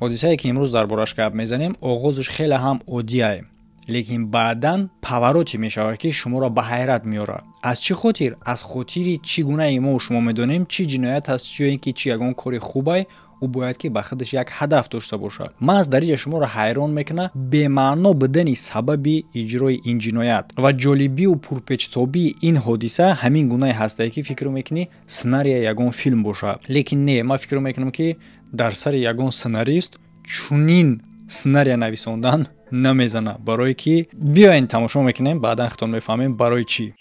Ҳодисае, ки имрӯз дар бораш гап мезанем, оғозаш хеле ҳам оддие, лекин баъдан повороте мешавад, ки шуморо ба ҳайрат меорад. Аз чӣ хотир? Аз хотири чӣ гунаи мо шумо медонем, чӣ ҷиноят аст, ё ин ки чӣ ягон кори хубай, ӯ бояд ки ба худаш як ҳадаф дошта бошад. Маҳз дар инҷа шуморо ҳайрон мекунад бемаъно будани сабаби иҷрои ин ҷиноят ва ҷолибию пурпечтобии ин ҳодиса ҳамин гунае ҳастае, ки фикр мекунӣ, сценария ягон филм бошад. Лекин не, ман фикр мекунам, ки дар сари ягон сценарист чунин сценария нависондан намезанад, барое ки биёен тамошо мекунем, баъдан худтон мефаҳмем барои чӣ.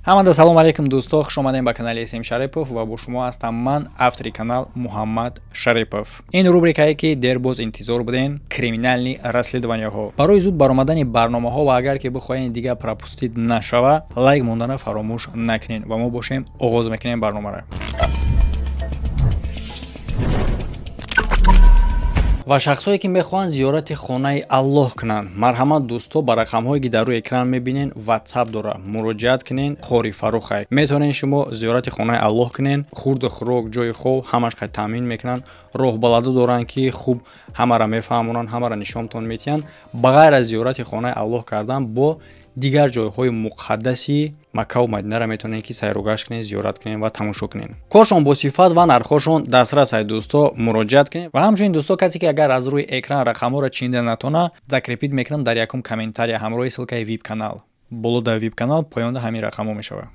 Ҳамада салом алейкум, дӯсто, хуш омадем ба канали СМ Шарипов ва бо шумо ҳастам ман, автори канал Муҳаммад Шарипов. Ин рубрикае, ки дербоз интизор будем, криминальный расследованияҳо. Барои зуд баромадани барномаҳо ва агар ки бихоҳед, дигар пропустить нашава, лайк мондана фаромӯш накунед ва мо бошем, оғоз мекунем барномаро. Ва шахсое, ки мехоҳанд зиёрати хонаи Аллоҳ кунанд, марҳамат, дӯсто, ба рақамҳое, ки дар рӯи экран мебинен, Ватсап дора, муроҷиат кунен. Хори Фаррухай метавонед шумо зиёрати хонаи Аллоҳ кунен. Хурду хӯрок, ҷои хоб ҳамаш қай таъмин мекунанд. Роҳбаладо доранд, ки хуб ҳамаро мефаҳмонанд, ҳамаро нишонтон метиҳанд. Ба ғайр аз зиёрати хонаи Аллоҳ кардан, бо дигар ҷойҳои муқаддаси Маккаву Мадинаро метавонед, ки сайругашт кунед, зиёрат кунед ва тамошо кунед. Коршон бо сифат ва нархҳошон дастрас ай, дӯсто, муроҷиат кунед. Ва ҳамчунин, дӯсто, касе ки агар аз рӯи экран рақамҳоро чинда натона, закрепить мекунам дар якум комментария ҳамроҳи ссылкаи вип канал. Боло дар вип канал, поёнда ҳамин рақамҳо мешавад.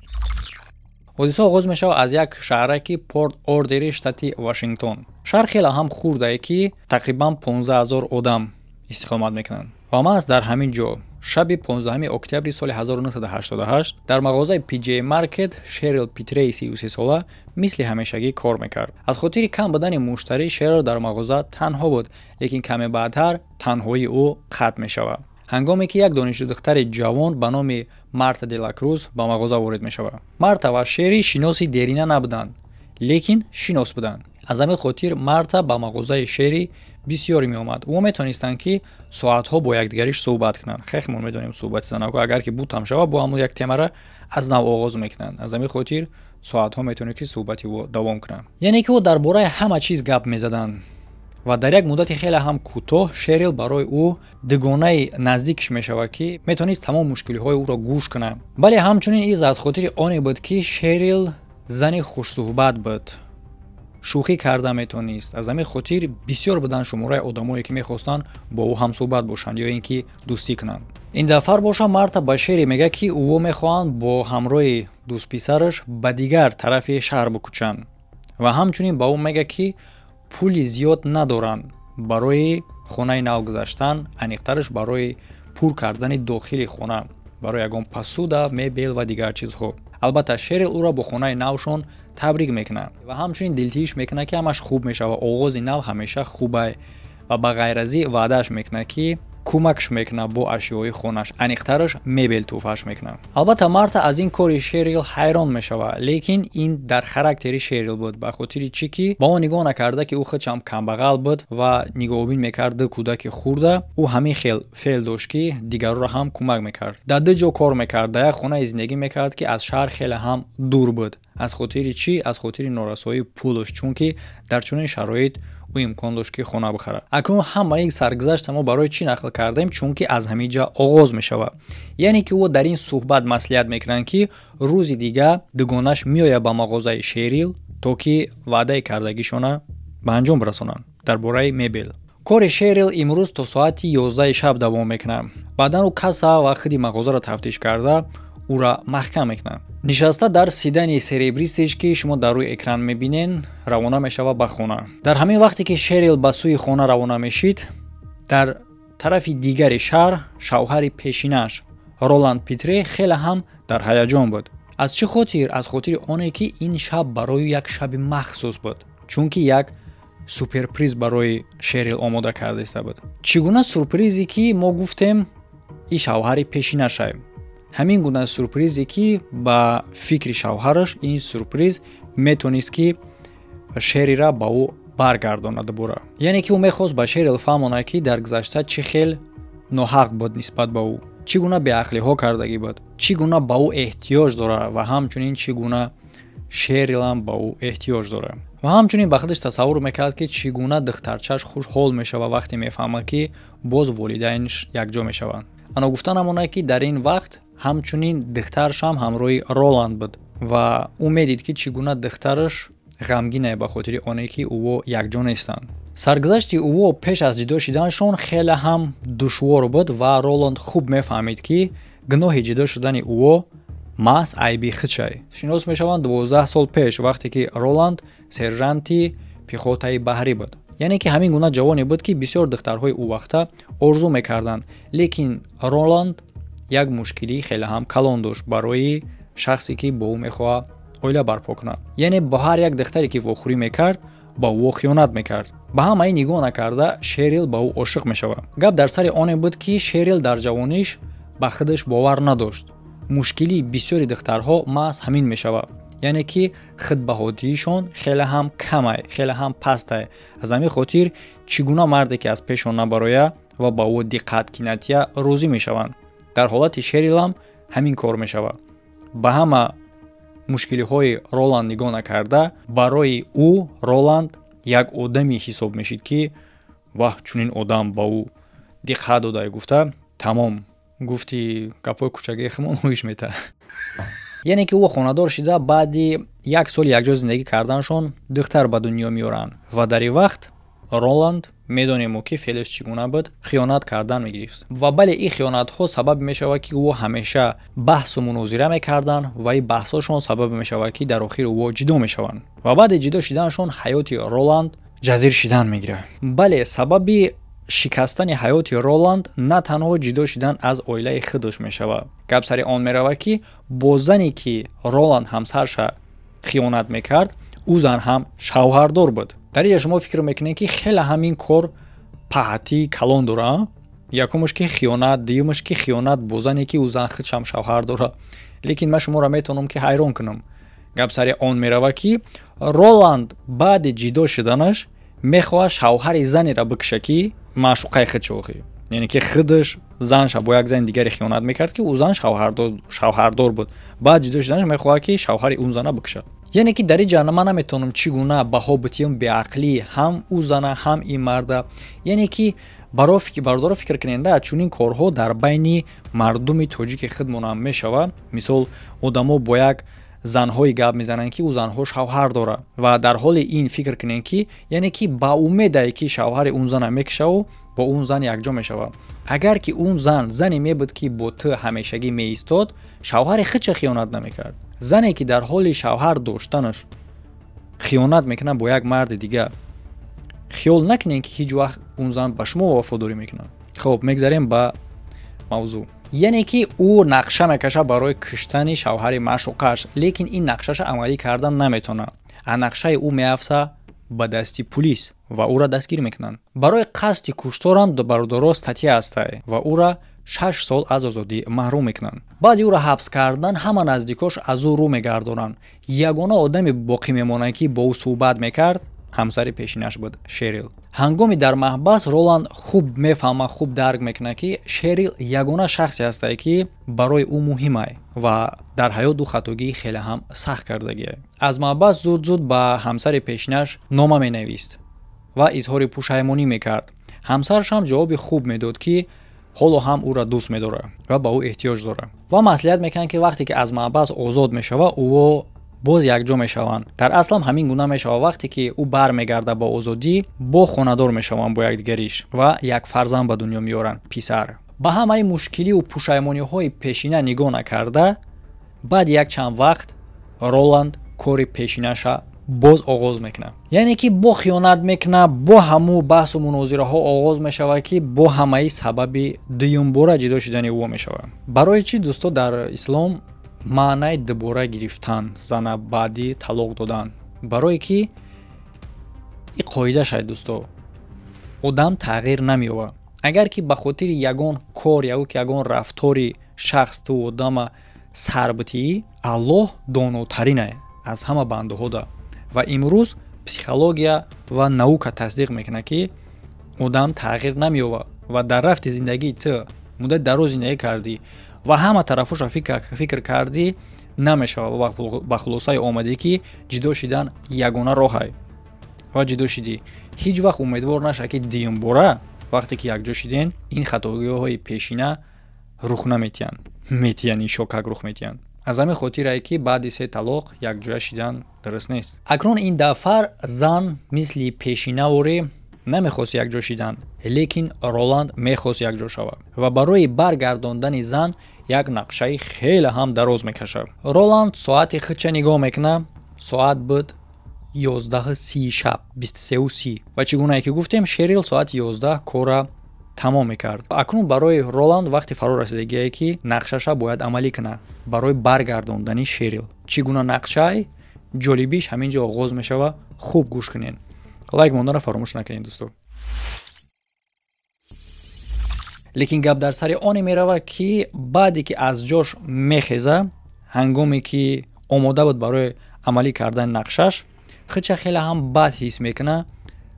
Ҳодиса оғоз мешавад аз як шаҳраки Порт Ордери штати Вашингтон. Шаҳр хеле ҳам хурдае, ки тақрибан 15 ҳазор одам истиқомат мекунанд. Ва маҳз дар ҳамин ҷо шаби 15 октябри соли 1988 дар мағозаи PJ Market Шерил Питрей 33 сола мисли ҳамешагӣ кор мекард. Аз хотири кам будани муштарӣ Шерил дар мағоза танҳо буд, лекин каме баъдтар танҳоии ӯ қатъ мешавад, ҳангоме ки як донишҷӯдухтари ҷавон ба номи Марта Делакрӯз ба мағоза ворид мешавад. Марта ва Шери шиноси дерина набуданд, лекин шинос буданд. Аз ҳамин хотир Марта ба мағозаи Шери бисёр меомад. Ӯ метавонистанд, ки соатҳо бо якдигариш суҳбат кунанд. Хехмон медонем, суҳбати занако агар ки бутам шавад, бо ҳамон як темара аз нав оғоз мекунанд. Аз ҳамин хотир соатҳо метавонед, ки суҳбати ӯ давом кунанд. Яъне ки ӯ дар бораи ҳама чиз гап мезаданд ва дар як муддати хеле ҳам кӯтоҳ Шерил барои ӯ дугонаи наздикш мешавад, ки метавонист тамом мушкилиҳои ӯро гӯш кунад. Бале, ҳамчунин из аз хотири оне буд, ки Шерил зани хушсуҳбат буд, шӯхӣ карда метавонист. Аз ҳамин хотир бисёр буданд шумораи одамое, ки мехостанд бо ӯ ҳамсуҳбат бошанд ё ин ки дӯстӣ кунанд. Ин дафъар боша Марта ба Шери мегӯяд, ки ӯ мехоҳанд бо ҳамроҳи дӯстписараш ба дигар тарафи шаҳр бикӯчанд ва ҳамчунин ба ӯ мегӯяд, ки пули зиёд надоранд барои хонаи нав гузаштан, аниқтараш барои пур кардани дохили хона, барои ягон посуда, мебел ва дигар чизҳо. Албатта, Шерил ӯро бо хонаи навшон табрик мекунад ва ҳамчунин дилтиш мекунад, ки ҳамаш хуб мешавад, оғози нав ҳамеша хубай, ва ба ғайр аз ин ваъдааш мекунад, ки кӯмакш мекунад бо ашёи хонаш, аниқтараш мебел тӯҳфааш мекунад. Албатта, Марта аз ин кори Шерил ҳайрон мешавад, лекин ин дар характери Шерил буд, ба хотири чӣ ки ба он нигоҳ накарда, ки ӯ худшам камбағал буд ва нигоҳубин мекард ду кӯдаки хурда, ӯ ҳамин хел феъл дошт, ки дигарро ҳам кӯмак мекард. Дар ду ҷо кор мекард, дар як хонаи зиндагӣ мекард, ки аз шаҳр хеле ҳам дур буд. Аз хотири чӣ? Аз хотири норасоии пулаш, чунки дар чунин шароит ӯ имкон дошт, ки хона бихарад. Акнун ҳамаи саргузашта мо барои чӣ нақл кардем? Чунки аз ҳамин ҷа оғоз мешавад. Яъне ки ӯ дар ин суҳбат маслиҳат мекунанд, ки рӯзи дига дугонаш меояд ба мағозаи Шерил, то ки ваъдаи кардагишона ба анҷом расонанд дар бораи мебел. Кори Шерил имрӯз то соати 11 шаб давом мекунад. Баъдан ӯ касса ва худи мағозаро тафтиш карда, ӯра маҳкам мекунад. Нишаста дар седани серебристеш, ки шумо дар рӯи экран мебинен, равона мешавад ба хона. Дар ҳамин вақте ки Шерил ба сӯи хона равона мешид, дар тарафи дигари шаҳр шавҳари пешинаш Роланд Питре хеле ҳам дар ҳаяҷон буд. Аз чӣ хотир? Аз хотири оне, ки ин шаб барои як шаби махсус буд, чунки як сюрприз барои Шерил омода кардаиста буд. Чӣ гуна сюрпризе, ки мо гуфтем, ин шавҳари пешинашай? Ҳамин гуна сюрпризе, ки ба фикри шавҳараш ин сюрприз метавонист, ки Шерира ба ӯ баргардонад дубора. Яъне ки ӯ мехост ба Шерил фаҳмонад, ки дар гузашта чӣ хел ноҳақ буд нисбат ба ӯ, чӣ гуна беақлиҳо кардагӣ буд, чӣ гуна ба ӯ эҳтиёҷ дорад ва ҳамчунин чӣ гуна Шерилам ба ӯ эҳтиёҷ дорад. Ва ҳамчунин ба худаш тасаввур мекард, ки чӣ гуна духтарчаш хушҳол мешавад, вақте мефаҳмад, ки боз волидайнш якҷо мешаванд. Ано гуфта намонад, ки дар ин вақт ҳамчунин духтарашам ҳамроҳи Роланд буд ва ӯ медид, ки чӣ гуна духтараш ғамгинае ба хотири оне, ки ӯо якҷо нестанд. Саргузашти ӯо пеш аз ҷудо шиданашон хеле ҳам душвор буд ва Роланд хуб мефаҳмид, ки гуноҳи ҷудо шудани ӯо маҳз айби худшай. Шинос мешаванд 12 сол пеш, вақте ки Роланд сержанти пехотаи баҳрӣ буд. Яъне ки ҳамин гуна ҷавоне буд, ки бисёр духтарҳои ӯ вақта орзу мекарданд. Лекин Роланд як мушкилии хеле ҳам калон дошт барои шахсе, ки бо ӯ мехоҳад оила барпо кунад. Яъне бо ҳар як духтаре, ки вохӯрӣ мекард, ба ӯ хиёнат мекард. Ба ҳамаи нигоҳ накарда, Шерил ба ӯ ошиқ мешавад. Гап дар сари оне буд, ки Шерил дар ҷавониш ба худаш бовар надошт. Мушкилии бисёри духтарҳо маҳз ҳамин мешавад. Яъне ки худбаҳодиишон хеле ҳам камай, хеле ҳам пастай. Аз ҳамин хотир чӣ гуна марде, ки аз пешон набарояд ва ба ӯ диққат кинатия, розӣ мешаванд. Дар ҳолати Шерилам ҳамин кор мешавад. Ба ҳама мушкилиҳои Роланд нигоҳ накарда, барои ӯ Роланд як одаме ҳисоб мешид, ки ваҳ, чунин одам ба ӯ диққат додае гуфта, тамом, гуфти гапҳои кӯчагии химон ҳуиш метаҳад. Яъне ки ӯ хонадор шида, баъди як соли якҷо зиндагӣ карданашон духтар ба дунё меоранд ва дар ин вақт Роланд, медонем, ки феълаш чӣ гуна буд, хиёнат кардан мегирифт. Ва бале, ин хиёнатҳо сабаб мешавад, ки ӯ ҳамеша баҳсу мунозира мекарданд ва ин баҳсҳошон сабаб мешавад, ки дар охир ӯ ҷудо мешаванд. Ва баъди ҷудо шиданашон ҳаёти Роланд ҷазир шидан мегирад. Бале, сабаби шикастани ҳаёти Роланд на танҳо ҷудо шидан аз оилаи худаш мешавад. Гап сари он меравад, ки бо зане, ки Роланд ҳамсарша хиёнат мекард, ӯ зан ҳам шавҳардор буд. Дар инҷа шумо фикр мекунед, ки хеле ҳамин кор паҳатии калон дора. Якумаш ки хиёнат, дуюмаш ки хиёнат бо зане, ки ӯ зан худшам шавҳар дорад. Лекин ман шуморо метавонам, ки ҳайрон кунам. Гап сари он меравад, ки Роланд баъди ҷудо шуданаш мехоҳад шавҳари занеро бикушад, ки маъшуқаи худш охи. Яъне ки худаш занша бо як зани дигаре хиёнат мекард, ки ӯ зан шавҳардор буд. Баъд ҷудо шуданаш мехоҳад, ки шавҳари он зана бикушад. Яъне ки дар инҷа ман наметавонам чӣ гуна баҳо битиҳам беақлии ҳам ӯ зана, ҳам ин марда. Яъне ки бародаро, фикр куненда, чунин корҳо дар байни мардуми тоҷики худмонам мешавад. Мисол, одамо бо як занҳое гап мезананд, ки ӯ занҳо шавҳар дорад, ва дар ҳоли ин фикр кунем, ки яъне ки ба умедае, ки шавҳари он зана мекушаву бо он зан якҷо мешавад. Агар ки он зан зане мебуд, ки бо ту ҳамешагӣ меистод, шавҳари худша хиёнат намекард. Зане, ки дар ҳоли шавҳар доштанаш хиёнат мекунад бо як марди дигар, хиёл накунем, ки ҳеҷ вақт он зан ба шумо вафодорӣ мекунад. Хоб, мегзарем ба мавзӯъ. Яъне ки ӯ нақша мекашад барои куштани шавҳари маъшуқаш, лекин ин нақшаша амалӣ кардан наметавонад. А нақшаи ӯ меафта ба дасти пулис ва ӯра дастгир мекунанд. Барои қасди кушторам, бародаро, статья ҳастай ва ӯра 6 сол аз озодӣ маҳрум мекунанд. Баъди ӯро ҳабс кардан ҳама наздикош аз ӯ рӯ мегардонанд. Ягона одаме боқӣ мемонад, ки бо ӯ суҳбат мекард, ҳамсари пешинаш буд, Шерил. Ҳангоми дар маҳбас Роланд хуб мефаҳмад, хуб дарк мекунад, ки Шерил ягона шахсе ҳастае, ки барои ӯ муҳимай ва дар ҳаёт ӯ хатогии хеле ҳам сахт кардагиай. Аз маҳбас зуд зуд ба ҳамсари пешинаш нома менавист ва изҳори пушаймонӣ мекард. Ҳамсараш ҳам ҷавоби хуб медод, ки ҳоло ҳам ӯро дӯст медорад ва ба ӯ эҳтиёҷ дорад, ва маслиҳат мекунанд, ки вақте ки аз маҳбас озод мешавад, ӯо боз якҷо мешаванд. Дар аслам ҳамин гуна мешавад. Вақте ки ӯ бармегардад ба озодӣ, бо хонадор мешаванд бо якдигариш ва як фарзанд ба дунё меоранд, писар. Ба ҳамаи мушкилию пушаймониҳои пешина нигоҳ накарда, баъди як чанд вақт Роланд кори пешинаша боз оғоз мекунад. Яъне ки бо хиёнат мекунад, бо ҳаму баҳсу мунозираҳо оғоз мешавад, ки бо ҳамаи сабаби дуюмбора ҷудо шудани ӯ мешавад. Барои чӣ, дӯсто, дар ислом маънаи дубора гирифтан зана баъди талоқ додан? Барое ки и қоида шай, дӯсто, одам тағйир намеёбад. Агар ки ба хотири ягон кор ё ки ягон рафтори шахс ту одама сар битиӣ, Аллоҳ донотаринае аз ҳама бандаҳода. Ва имрӯз психология ва наука тасдиқ мекунад, ки одам тағйир намеёбад. Ва дар рафти зиндагии ту, муддати дароз зиндагӣ кардӣ ва ҳама тарафҳоша фикр кардӣ. Намешава ва ба хулосае омадӣ, ки ҷидо шидан ягона роҳай ва ҷидо шидӣ. Ҳеҷ вақт умедвор наша, ки дуюмбора вақте ки якҷо шиден, ин хатогиҳои пешина рух наметиҳанд. Метиҳанд, ин шокак рух метиҳанд. Аз ҳамин хотирае, ки баъди се талоқ якҷоя шидан дуруст нест. Акнун ин дафъар зан мисли пешинаворе намехост якҷо шидан, лекин Роланд мехост якҷо шавад ва барои баргардондани зан як нақшаи хеле ҳам дароз мекашад. Роланд соати худша нигоҳ мекунад. Соат буд 11:30 шаб, 23:30, ва чӣ гунае ки гуфтем, Шерил соати 11 кора тамом мекард. Акнун барои Роланд вақти фаро расидагие, ки нақшаша бояд амалӣ кунад барои баргардондани Шерил. Чӣ гуна нақшай? Ҷолибиш ҳамин ҷо оғоз мешавад. Хуб гӯш кунед, лайк монданро фаромӯш накунед, дӯсто. Лекин гап дар сари оне меравад, ки баъде ки аз ҷош мехеза, ҳангоме ки омода буд барои амалӣ кардани нақшаш, худша хеле ҳам бад ҳис мекунад,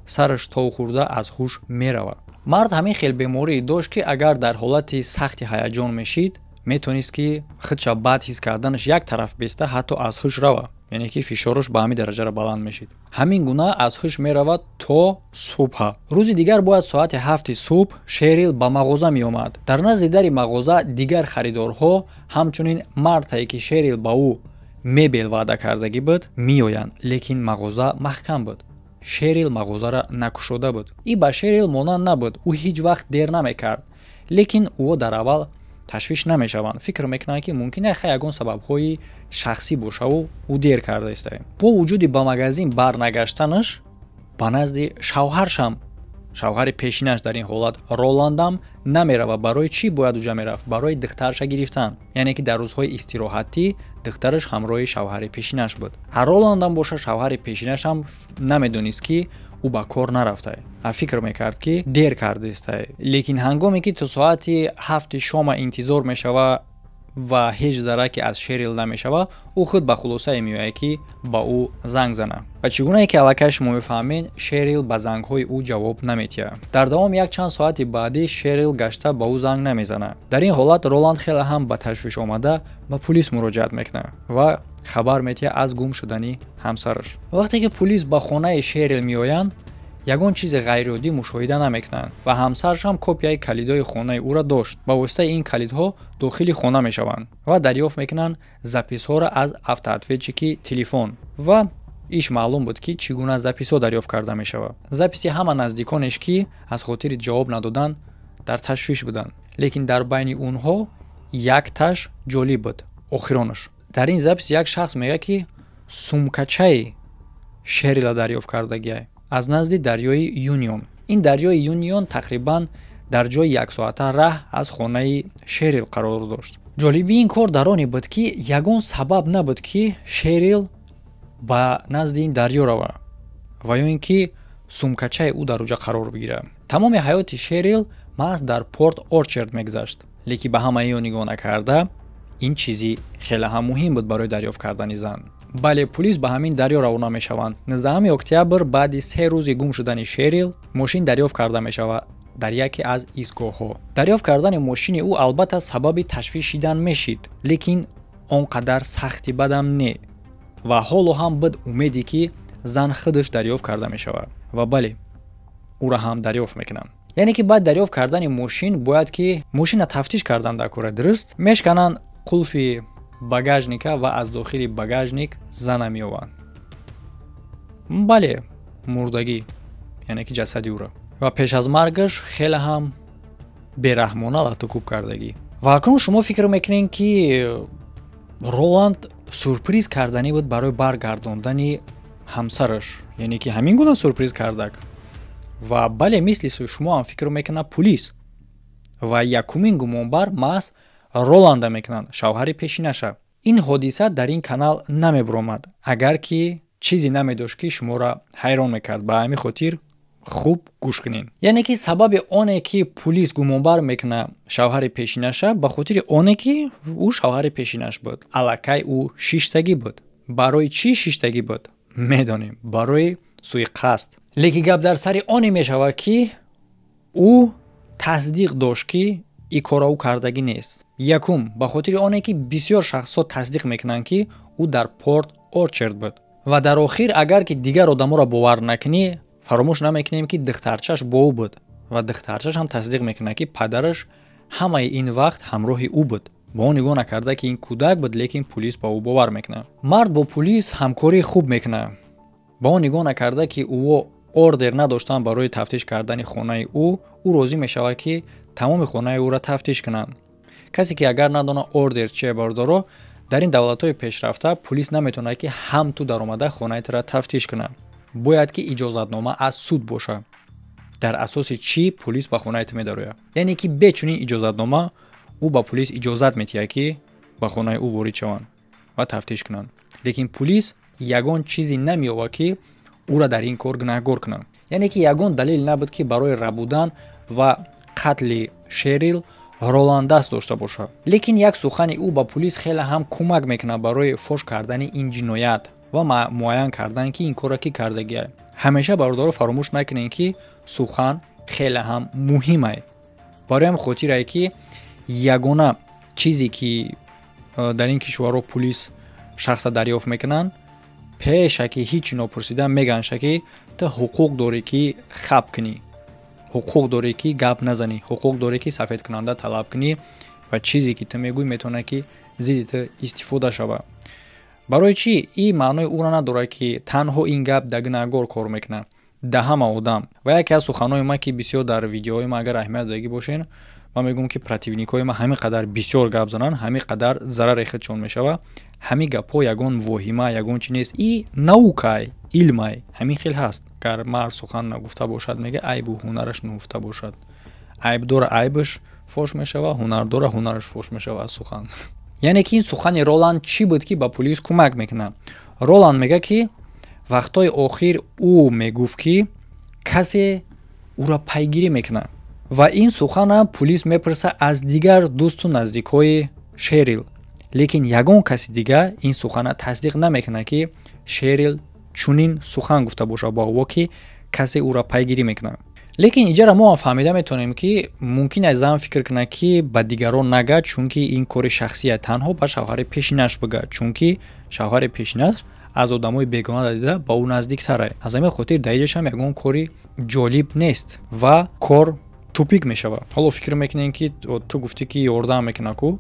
сараш тов хӯрда аз ҳуш меравад. Мард ҳамин хел беморӣ дошт, ки агар дар ҳолати сахти ҳаяҷон мешид, метавонист, ки худша бад ҳис карданаш як тараф беста, ҳатто аз ҳуш равад, яъне ки фишораш ба ҳамин дараҷаро баланд мешид. Ҳамин гуна аз ҳуш меравад то субҳа. Рӯзи дигар бояд соати 7 субҳ Шерил ба мағоза меомад. Дар назди дари мағоза дигар харидорҳо, ҳамчунин мардае, ки Шерил ба ӯ мебел ваъда кардагӣ буд, меоянд, лекин мағоза маҳкам буд. Шерил мағозаро накушода буд. И ба Шерил монанд набуд, ӯ ҳеҷ вақт дер намекард. Лекин ӯ дар аввал ташвиш намешаванд, фикр мекунанд, ки мумкин аст ягон сабабҳои шахсӣ бошаву ӯ дер карда истае. Бо вуҷуди ба магазин барнагаштанаш, ба назди шавҳаршам, шавҳари пешинаш дар ин ҳолат Роландам намеравад. Барои чӣ бояд уҷа мерафт? Барои духтарша гирифтан, яъне ки дар рӯзҳои истироҳатӣ духтараш ҳамроҳи шавҳари пешинаш буд. А Роландам боша, шавҳари пешинашам намедонист, ки ӯ ба кор нарафтае, а фикр мекард, ки дер кардистае. Лекин ҳангоме ки то соати 7 шома интизор мешава ва ҳеҷ дараке аз Шерил намешава, ӯ худ ба хулосае меояд, ки ба ӯ занг зана. Ва чӣ гунае ки аллакай шумо мефаҳмед, Шерил ба зангҳои ӯ ҷавоб наметиҳад. Дар давоми якчанд соати баъдӣ Шерил гашта ба ӯ занг намезанад. Дар ин ҳолат Роланд хеле ҳам ба ташвиш омада, ба пулис муроҷиат мекунад ва хабар метиҳад аз гум шудани ҳамсараш. Вақте ки пулис ба хонаи Шерил меоянд, ягон чизи ғайриоддӣ мушоҳида намекунанд ва ҳамсарашам копияи калидҳои хонаи ӯро дошт. Ба воситаи ин калидҳо дохили хона мешаванд ва дарёфт мекунанд записҳоро аз автоответчики телефон, ва иш маълум буд, ки чӣ гуна записҳо дарёфт карда мешавад. Записи ҳама наздиконеш, ки аз хотири ҷавоб надодан дар ташвиш буданд, лекин дар байни онҳо якташ ҷолиб буд, охиронаш. Дар ин запис як шахс мегӯяд, ки сумкачаи Шерила дарёфт кардагиай аз назди дарёи Юнион. Ин дарёи Юнион тақрибан дар ҷои яксоата раҳ аз хонаи Шерил қарор дошт. Ҷолибии ин кор дар оне буд, ки ягон сабаб набуд, ки Шерил ба назди ин дарё рава ва ё ин ки сумкачаи ӯ дар оҷа қарор бигирад. Тамоми ҳаёти Шерил маҳз дар Порт Орчард мегузашт, лекин ба ҳамаи он нигоҳ накарда, ин чизи хеле ҳам муҳим буд барои дарёфт кардани зан. Бале, пулис ба ҳамин дарё равона мешаванд. 19 октябр, баъди 3 рӯзи гум шудани Шерил, мошин дарёфт карда мешавад дар яке аз истгоҳҳо. Дарёфт кардани мошини ӯ албатта сабаби ташвиш шидан мешид, лекин он қадар сахти бадам не, ва ҳоло ҳам буд умеде, ки зан худаш дарёфт карда мешавад. Ва бале, ӯро ҳам дарёфт мекунанд. Яъне ки баъд дарёфт кардани мошин бояд ки мошина тафтиш кардан дар кора, дуруст? Мешкананд қулфи багажника ва аз дохили багажник зана меёванд. Бале, мурдагӣ, яъне ки ҷасади ӯро. Ва пеш аз маргаш хеле ҳам бераҳмона латукӯб кардагӣ. Ва акнун шумо фикр мекунед, ки Роланд сюрприз карданӣ буд барои баргардондани ҳамсараш, яъне ки ҳамин гуна сюрприз кардак. Ва бале, мисли шумо ҳам фикр мекунад пулис. Ва якумин гумонбар маҳз Роланда мекунанд, шавҳари пешинаша. Ин ҳодиса дар ин канал намебуромад, агар ки чизе намедошт, ки шуморо ҳайрон мекард. Ба ҳамин хотир хуб гӯш кунед. Яъне ки сабаби оне, ки пулис гумонбар мекунад шавҳари пешинаша, ба хотири оне, ки ӯ шавҳари пешинаш буд, аллакай ӯ шиштагӣ буд. Барои чӣ шиштагӣ буд, медонем, барои суиқасд. Лекин гап дар сари оне мешавад, ки ӯ тасдиқ дошт, ки ин корро ӯ кардагӣ нест. Якум, ба хотири оне ки бисёр шахсҳо тасдиқ мекунанд, ки ӯ дар Порт Орчард буд. Ва дар охир, агар ки дигар одаморо бовар накунӣ, фаромӯш намекунем, ки духтарчаш бо ӯ буд ва духтарчаш ҳам тасдиқ мекунад, ки падараш ҳамаи ин вақт ҳамроҳи ӯ буд. Бо он нигоҳ накарда, ки ин кӯдак буд, лекин пулис ба ӯ бовар мекунад. Мард бо пулис ҳамкории хуб мекунад. Ба он нигоҳ накарда, ки ӯ ордер надоштанд барои тафтиш кардани хонаи ӯ, ӯ розӣ мешавад, ки тамоми хонаи ӯро тафтиш кунанд. Касе ки агар надона ордер чие, бародаро, дар ин давлатҳои пешрафта пулис наметавонад, ки ҳам ту даромада хонаи тура тафтиш кунад. Бояд ки иҷозатнома аз суд бошад. Дар асоси чӣ пулис ба хонаи ту медарояд? Яъне ки бе чунин иҷозатнома ӯ ба пулис иҷозат метиҳад, ки ба хонаи ӯ ворид шаванд ва тафтиш кунанд. Лекин пулис ягон чизе намеёбад, ки ӯра дар ин кор гунаҳгор кунад. Яъне ки ягон далел набуд, ки барои рабудан ва қатли Шерил Роланд даст дошта бошад. Лекин як сухани ӯ ба пулис хеле ҳам кӯмак мекунад барои фош кардани ин ҷиноят ва муайян кардан, ки ин корро кӣ кардагиа. Ҳамеша, бародаро, фаромӯш накунем, ки сухан хеле ҳам муҳимай. Барои ҳам хотирае, ки ягона чизе ки дар ин кишварҳо пулис шахса дарёфт мекунанд, пеша ки ҳеҷ нопурсида меганша, ки ту ҳуқуқ дорӣ, ки хаб кунӣ, ҳуқуқ дорӣ, ки гап назанӣ, ҳуқуқ дорӣ, ки сафедкунанда талаб кунӣ ва чизе ки ту мегӯӣ, метавонад, ки зидди ту истифода шавад. Барои чӣ? Ин маънои ӯро надорад, ки танҳо ин гап да гунаҳгор кор мекунад, да ҳама одам. Ва яке аз суханҳои ман, ки бисёр дар видеоҳои ман агар аҳамият додагӣ бошен, ман мегӯям, ки противникҳои ман ҳамин қадар бисёр гап зананд, ҳамин қадар зарари худшон мешавад. Ҳамин гапҳо ягон воҳима, ягон чи нест, и наукай, илмай, ҳамин хел ҳаст. Гар мард сухан нагуфта бошад, мега, айбу ҳунараш нуфта бошад. Айбдора айбаш фош мешавад, ҳунардора ҳунараш фош мешавад аз сухан. Яъне ки ин сухани Роланд чӣ буд, ки ба пулис кӯмак мекунад? Роланд мега, ки вақтҳои охир ӯ мегуфт, ки касе ӯро пайгирӣ мекунад. Ва ин суханам пулис мепурсад аз дигар дӯсту наздикҳои Шерил, лекин ягон каси дигар ин сухана тасдиқ намекунад, ки Шерил чунин сухан гуфта бошад ба ӯ, ки касе ӯро пайгирӣ мекунад. Лекин иҷара мо ҳам фаҳмида метавонем, ки мумкин аст зан фикр кунад, ки ба дигарон нагӯяд, чунки ин кори шахсия, танҳо ба шавҳари пешинаш бигӯяд, чунки шавҳари пешинаш аз одамои бегона дида ба ӯ наздиктарай. Аз ҳамин хотир дар иҷашам ягон кори ҷолиб нест ва кор тупик мешавад. Ҳоло фикр мекунем, ки ту гуфтӣ, ки ёрдам мекунад ку.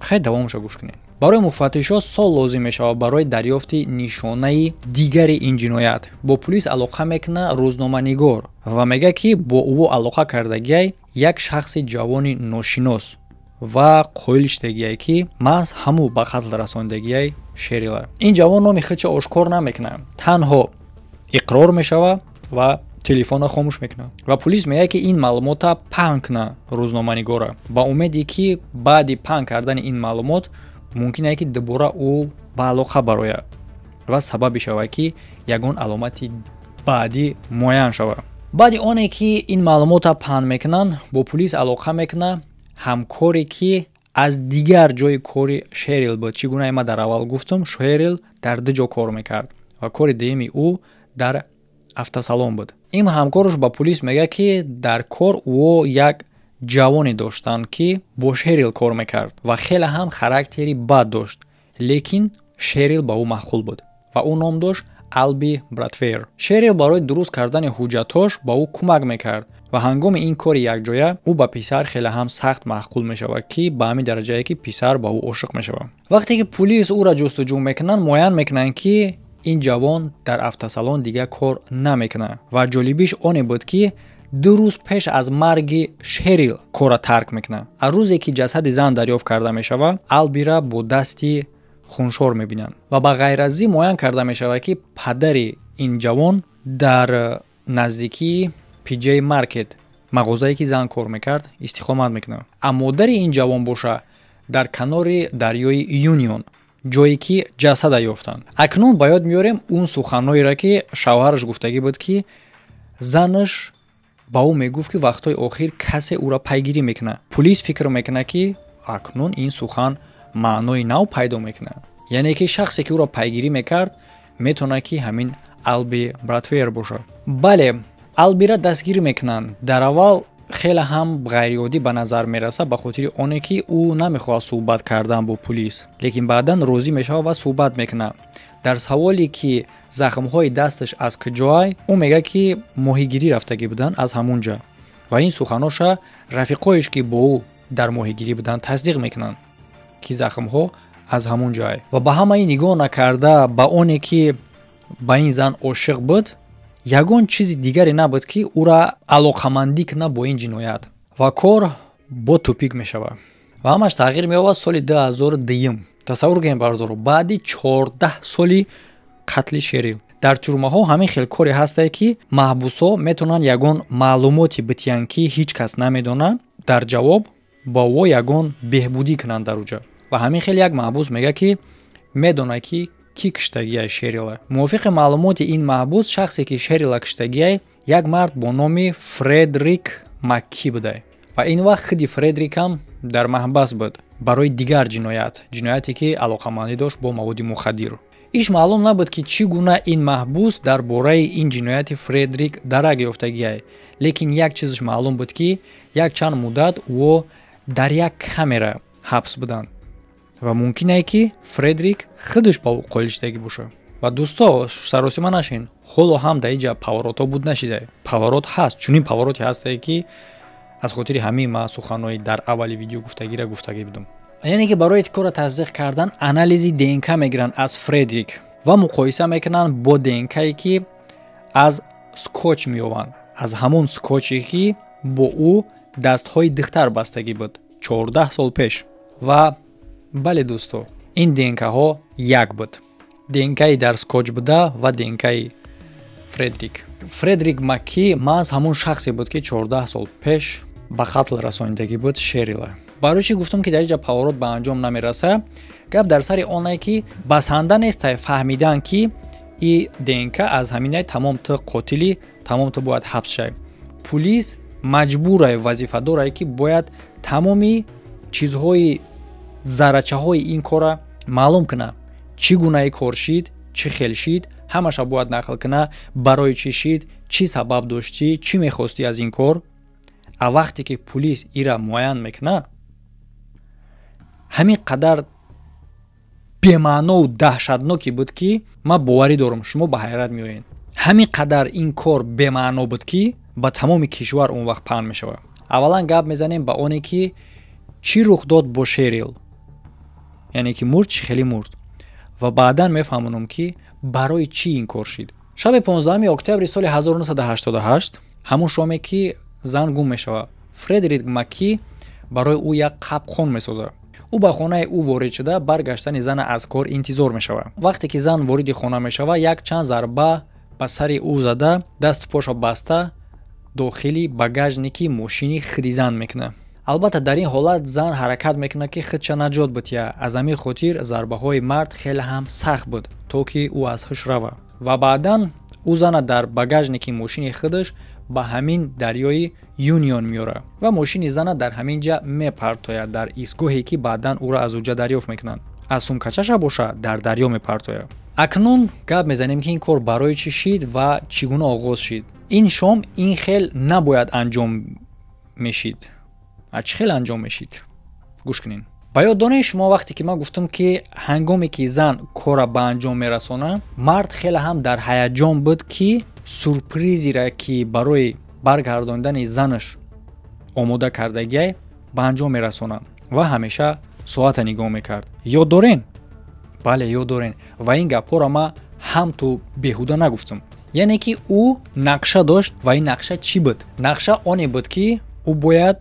Хеле давомша гӯш кунед. Барои муфаттишҳо сол лозим мешавад барои дарёфти нишонаи дигари ин ҷиноят. Бо пулис алоқа мекунад рӯзноманигор ва мегӯяд, ки бо ӯ алоқа кардагиай як шахси ҷавони ношинос ва қоил шудагиай, ки маҳз ҳамӯ ба қатл расондагиай Шерила. Ин ҷавон номи худша ошкор намекунад, танҳо иқрор мешавад ва телефонро хомӯш мекунад. Ва пулис мегӯяд, ки ин маълумота паҳн кунад рӯзноманигора, ба умеде ки баъди паҳн кардани ин маълумот мумкин аст, ки дубора ӯ ба алоқа барояд ва сабаб бишавад, ки ягон аломати баъдӣ муайян шавад. Баъди оне ки ин маълумота паҳн мекунанд, бо пулис алоқа мекунад ҳамкоре, ки аз дигар ҷои кори Шерил буд. Чӣ гуна ман дар аввал гуфтам, Шерил дар ду ҷо кор мекард ва кори дуюми ӯ дар автосалон буд. Ин ҳамкораш ба пулис мегӯяд, ки дар кор ӯ як ҷавоне доштанд, ки бо Шерил кор мекард ва хеле ҳам характери бад дошт, лекин Шерил ба ӯ маъқул буд ва ӯ ном дошт Алби Братвер. Шерил барои дуруст кардани ҳуҷҷатҳош ба ӯ кӯмак мекард ва ҳангоми ин кори якҷоя ӯ ба писар хеле ҳам сахт маъқул мешавад, ки ба ҳамин дараҷае, ки писар ба ӯ ошиқ мешавад. Вақте ки пулис ӯро ҷустуҷӯ мекунанд, муайян мекунанд, ки ин ҷавон дар автосалон дигар кор намекунад. Ва ҷолибиш оне буд, ки 2 рӯз пеш аз марги Шерил корра тарк мекунад. Аз рӯзе ки ҷасади зан дарёфт карда мешавад, Албира бо дасти хуншор мебинанд. Ва ба ғайр аз ин муайян карда мешавад, ки падари ин ҷавон дар наздикии PJ Маркет, мағозае ки зан кор мекард, истиқомат мекунад, а модари ин ҷавон боша дар канори дарёи Юнион, ҷое ки ҷасада ёфтанд. Акнун ба ёд меорем он суханҳоеро, ки шавҳараш гуфтагӣ буд, ки занаш ба ӯ мегуфт, ки вақтҳои охир касе ӯро пайгирӣ мекунад. Пулис фикр мекунад, ки акнун ин сухан маънои нав пайдо мекунад, яъне ки шахсе ки ӯро пайгирӣ мекард, метавонад, ки ҳамин Алби Братвер бошад. Бале, Албира дастгирӣ мекунанд. Дар аввал Хеле ҳам ғайриоддӣ ба назар мерасад, ба хотири оне ки ӯ намехоҳад суҳбат кардан бо пулис, лекин баъдан розӣ мешавад ва суҳбат мекунад. Дар саволе ки захмҳои дасташ аз куҷоай, ӯ мегӯяд, ки моҳигирӣ рафтагӣ буданд, аз ҳамун ҷа. Ва ин суханоша рафиқоеш, ки бо ӯ дар моҳигирӣ буданд, тасдиқ мекунанд, ки захмҳо аз ҳамун ҷай. Ва ба ҳамаи нигоҳ накарда ба оне ки ба ин зан ошиқ буд, ягон чизи дигаре набуд, ки ӯра алоқамандӣ кунад бо ин ҷиноят. Ва кор бо тупик мешавад ва ҳамаш тағйир меёбад соли 2002. Тасаввур кунед, бародаро, баъди 14 соли қатли Шерил. Дар тюрьмаҳо ҳамин хел коре ҳастае, ки маҳбусҳо метавонанд ягон маълумоте битиҳанд, ки ҳеҷ кас намедонад, дар ҷавоб ба ӯ ягон беҳбудӣ кунанд дар уҷа. Ва ҳамин хел як маҳбус мегӯяд, ки медонад, ки кӣ киштагиай Шерила. Мувофиқи маълумоти ин маҳбус, шахсе ки Шерила киштагиай, як мард бо номи Фредрик Макки будай. Ва ин вақт худи Фредрикам дар маҳбас буд барои дигар ҷиноят, ҷинояте ки алоқамандӣ дошт бо маводи мухаддир. Иш маълум набуд, ки чӣ гуна ин маҳбус дар бораи ин ҷинояти Фредрик дарак ёфтагиай, лекин як чизаш маълум буд, ки якчанд муддат ӯ дар як камера ҳабс буданд ва мумкине, ки Фредрик худаш ба ӯ қоил шудагӣ бошад. Ва дӯсто, саросима нашин, ҳоло ҳам дар иҷа поворотҳо буд нашида. Поворот ҳаст, чунин повороте ҳастае, ки аз хотири ҳамин ман суханҳои дар аввали видео гуфтагиро гуфтагӣ будам. Яъне ки барои корро тасдиқ кардан анализи ДНК мегиранд аз Фредрик ва муқоиса мекунанд бо ДНКе, ки аз скотч меёбанд, аз ҳамон скотче, ки бо ӯ дастҳои духтар бастагӣ буд 14 сол пеш. Ва бале, дӯсто, ин ДНКҳо як буд: ДНКи дар скотч буда ва ДНКи Фредрик. Фредрик Макки маҳз ҳамон шахсе буд, ки 14 сол пеш ба қатл расонидагӣ буд Шерила. Барои чӣ гуфтам, ки дар инҷа поворот ба анҷом намерасад? Гап дар сари оне, ки басанда нестай фаҳмидан, ки и ДНК аз ҳаминай, тамом, ту қотилӣ, тамом, ту бояд ҳабс шавӣ. Пулис маҷбурай, вазифадорае, ки бояд тамоми чизҳои заррачаҳои ин корра маълум кунад: чӣ гунаи кор шид, чӣ хел шид, ҳамаша бояд нақл кунад, барои чӣ шид, чӣ сабаб доштӣ, чӣ мехостӣ аз ин кор. А вақте ки пулис ира муайян мекунад, ҳамин қадар бемаънову даҳшатноке буд, ки ман боварӣ дорам, шумо ба ҳайрат меоед. Ҳамин қадар ин кор бемаъно буд, ки ба тамоми кишвар он вақт паҳн мешавад. Аввалан гап мезанем ба оне, ки чӣ рух дод бо Шерил, яъне ки мурд, чӣ хеле мурд, ва баъдан мефаҳмонам, ки барои чӣ ин кор шид. Шаби 15 октябри соли 1988, ҳамон шоме ки зан гум мешавад, Фредерик Макки барои ӯ як қапқон месозад. Ӯ ба хонаи ӯ ворид шуда, баргаштани зана аз кор интизор мешавад. Вақте ки зан вориди хона мешавад, як чанд зарба ба сари ӯ зада, дасту поша баста, дохили багажники мошини худи зан мекунад. Албатта, дар ин ҳолат зан ҳаракат мекунад, ки худша наҷот бития. Аз ҳамин хотир зарбаҳои мард хеле ҳам сахт буд, то ки ӯ аз ҳуш равад. Ва баъдан ӯ зана дар багажники мошини худаш ба ҳамин дарёи Юнион меорад ва мошини зана дар ҳамин ҷа мепартояд, дар истгоҳе, ки баъдан ӯро аз уҷа дарёфт мекунанд. Аз сумкачаша боша дар дарё мепартояд. Акнун гап мезанем, ки ин кор барои чӣ шид ва чӣ гуна оғоз шид. Ин шом ин хел набояд анҷом мешид. А чӣ хел анҷом мешид? Гӯш кунед. Ба ёд донед шумо, вақте ки ман гуфтам, ки ҳангоме ки зан корра ба анҷом мерасонад, мард хеле ҳам дар ҳаяҷон буд, ки сюрпризеро, ки барои баргардондани занаш омода кардагиай, ба анҷом мерасонад, ва ҳамеша соата нигоҳ мекард. Ёд дорен? Бале, ёд дорен. Ва ин гапҳоро ман ҳам ту беҳуда нагуфтам. Яъне ки ӯ нақша дошт. Ва ин нақша чӣ буд? Нақша оне буд, ки ӯ бояд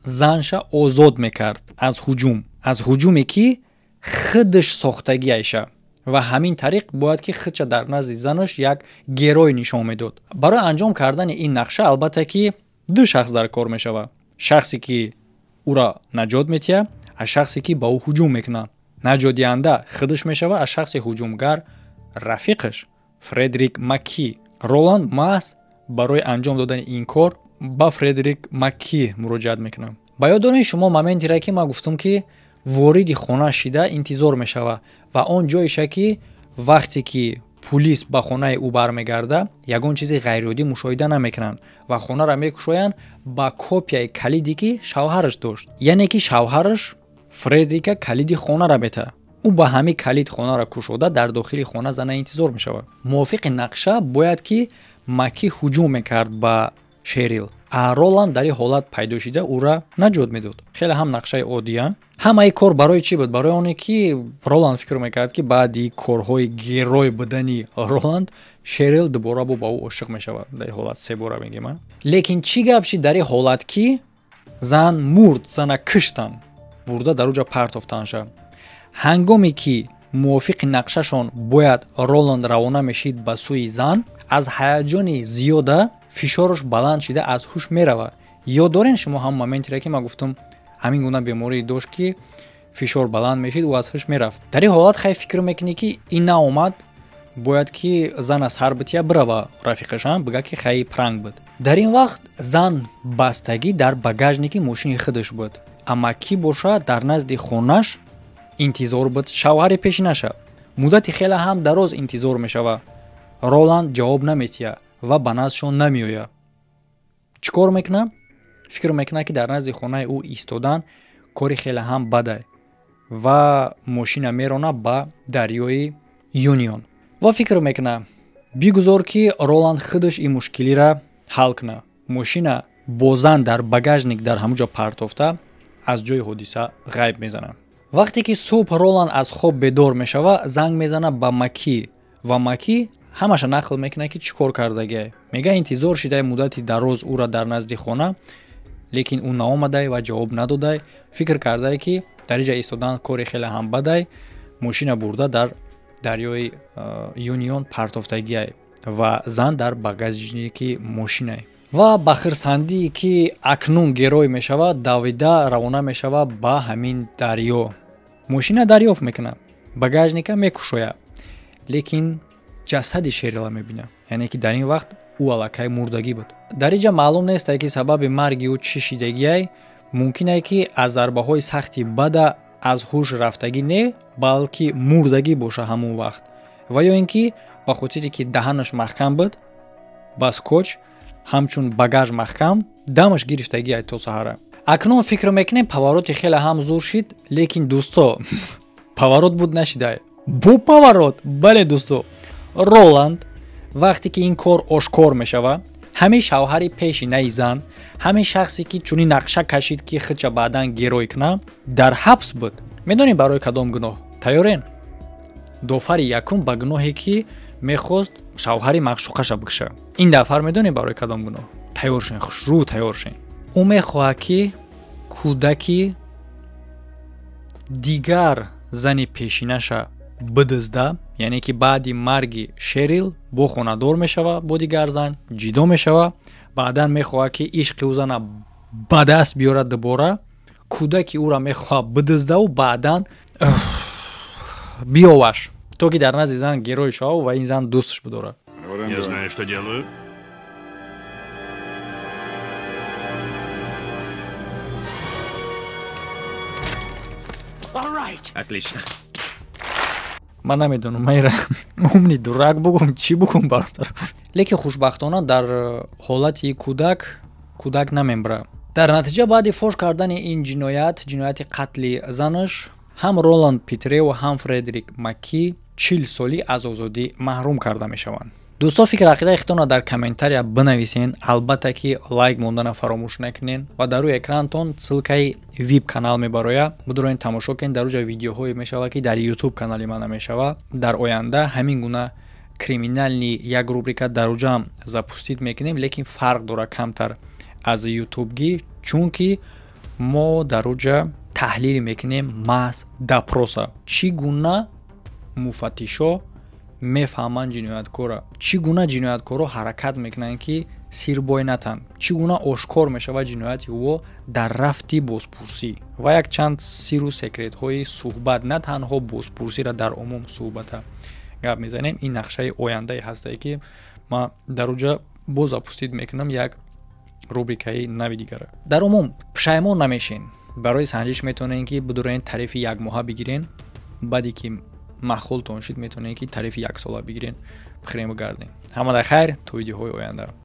занша озод мекард аз ҳуҷум, аз ҳуҷуме, ки худаш сохтагиайша, ва ҳамин тариқ бояд ки худша дар назди занаш як герой нишон медод. Барои анҷом кардани ин нақша, албатта, ки ду шахс дар кор мешавад: шахсе, ки ӯро наҷот метиҳад, аз шахсе, ки ба ӯ ҳуҷум мекунад. Наҷотдиҳанда худаш мешавад, аз шахси ҳуҷумгар рафиқаш Фредерик Макки. Роланд маҳз барои анҷом додани ин кор ба Фредерик Макки муроҷиат мекунад. Ба ёд доред шумо моментере, ки ман гуфтам, ки вориди хона шида интизор мешавад, ва он ҷоеша, ки вақте ки пулис ба хонаи ӯ бармегарда, ягон чизи ғайриоддӣ мушоҳида намекунанд ва хонаро мекушоянд ба копияи калиде ки шавҳараш дошт. Яъне ки шавҳараш Фредрика калиди хонаро мета. Ӯ ба ҳамин калид хонаро кушода, дар дохили хона зана интизор мешавад. Мувофиқи нақша бояд ки Маки ҳуҷум мекард ба Шерил, а Роланд дар ин ҳолат пайдо шида ӯра наҷот медод. Хеле ҳам нақшаи оддия. Ҳамаи кор барои чӣ буд? Барои оне ки Роланд фикр мекард, ки баъди корҳои герой будани Роланд Шерил дубора бо ба ӯ ошиқ мешавад. Дар ин ҳолат се бора мегем. Лекин чӣ гап шид дар ин ҳолат, ки зан мурд, зана киштанд, бурда дар уҷа партофтанша. Ҳангоме ки мувофиқи нақшашон бояд Роланд равона мешид ба сӯи зан, аз ҳаяҷони зиёда фишораш баланд шида аз ҳуш меравад. Ёд дорен шумо ҳам моментере ки ман гуфтам, ҳамин гуна беморӣ дошт, ки фишор баланд мешид, ӯ аз ҳуш мерафт. Дар ин ҳолат хай фикр мекунӣ, ки ин наомад, бояд ки зан аз ҳар бития бирава рафиқашам бига, ки хай пранк буд. Дар ин вақт зан бастагӣ дар багажники мошини худаш буд, амма кӣ боша дар назди хонаш интизор буд шавҳари пешинаша. Муддати хеле ҳам дароз интизор мешава, Роланд ҷавоб наметиҳад ва ба наздшон намеояд. Чӣ кор мекунад? Фикр мекунад, ки дар назди хонаи ӯ истодан кори хеле ҳам бадай, ва мошина мерона ба дарёи Юнион ва фикр мекунад, бигузор ки Роланд худаш ин мушкилиро ҳал кунад. Мошина бо зан дар багажник дар ҳамуҷо партофта, аз ҷои ҳодиса ғайб мезанад. Вақте ки субҳ Роланд аз хоб бедор мешавад, занг мезанад ба Маки ва Маки ҳамаша нақл мекунад, ки чӣ кор кардагиай. Мега, интизор шидай муддати дароз ӯра дар назди хона, лекин ӯ наомадай ва ҷавоб надодай. Фикр кардае, ки дар иҷа истодан кори хеле ҳам бадай, мошина бурда дар дарёи Юнион партофтагиай ва зан дар багажники мошинай. Ва ба хирсандие ки акнун герой мешавад, давида равона мешавад ба ҳамин дарё. Мошина дарёфт мекунад, багажника мекушояд, лекин ҷасади Шерила мебинад, яъне ки дар ин вақт ӯ аллакай мурдагӣ буд. Дар инҷа маълум нестае, ки сабаби марги ӯ чӣ шидагиай. Мумкине, ки аз зарбаҳои сахти бада аз ҳуш рафтагӣ не, балки мурдагӣ боша ҳамон вақт, ва ё ин ки ба хотире ки даҳанаш маҳкам буд ба скотч, ҳамчун багаж маҳкам дамаш гирифтагиай то саҳара. Акнун фикр мекунем, повороти хеле ҳам зур шид, лекин дӯсто, поворот буд нашидай бо поворот. Бале, дӯсто, Роланд вақте ки ин кор ошкор мешавад, ҳамин шавҳари пешинаи зан, ҳамин шахсе ки чунин нақша кашид, ки худша баъдан герой кунад, дар ҳабс буд. Медонем барои кадом гуноҳ? Тайёрен? Дофари якум ба гуноҳе, ки мехост шавҳари маъшуқаша бикша. Ин дафар медонем барои кадом гуноҳ? Тайёр шен, хушрӯ тайёр шен. Ӯ мехоҳад, ки кӯдаки дигар зани пешинаша бидизда, яъне ки баъди марги Шерил бо хонадор мешава, бо дигар зан ҷидо мешава, баъдан мехоҳад, ки ишқи ӯ зана ба даст биёрад дубора, кӯдаки ӯра мехоҳад бидиздаву баъдан биёваш, то ки дар назди зан герой шавад ва ин зан дӯсташ бидорад. Я знаю, что делаю. Отлично. Ман намедонам, ман ира умный дурак бугум, чӣ бугум, бародар. Лекин хушбахтона дар ҳолати кӯдак, кӯдак намембра. Дар натиҷа баъди фош кардани ин ҷиноят, ҷинояти қатли занаш, ҳам Роланд Питрео, ҳам Фредерик Маки 40 солӣ аз озодӣ маҳрум карда мешаванд. Дӯсто, фикр ақидаи худтонро дар комментария бинависен. Албатта ки лайк мондана фаромӯш накунен ва дар рӯи экранатон ссылкаи вип канал мебарояд, бидуроен тамошо кунед. Дар уҷа видеоҳое мешавад, ки дар ютуб канали ман намешавад. Дар оянда ҳамин гуна криминальный як рубрика дар уҷаам запустить мекунем, лекин фарқ дорад камтар аз ютубгӣ, чунки мо дар уҷа таҳлил мекунем маҳз допроса, чӣ гуна муфаттишо мефаҳманд ҷинояткора, чӣ гуна ҷинояткоро ҳаракат мекунанд, ки сирбой натанд, чӣ гуна ошкор мешавад ҷинояти ӯ дар рафти бозпурсӣ ва якчанд сиру секретҳои суҳбат, на танҳо бозпурсиро, дар умум суҳбата гап мезанем. Ин нақшаи ояндае ҳастае, ки ман дар уҷа боз запустить мекунам як рубрикаи нави дигара. Дар умум пушаймон намешен. Барои санҷиш метавонем, ки бидуроен тарифи якмоҳа бигирен, баъде ки Маъқултон шид, метавонед, ки тарифи яксола бигирен, бихӯрем, бигардем. Ҳамада хайр, то видеоҳои оянда.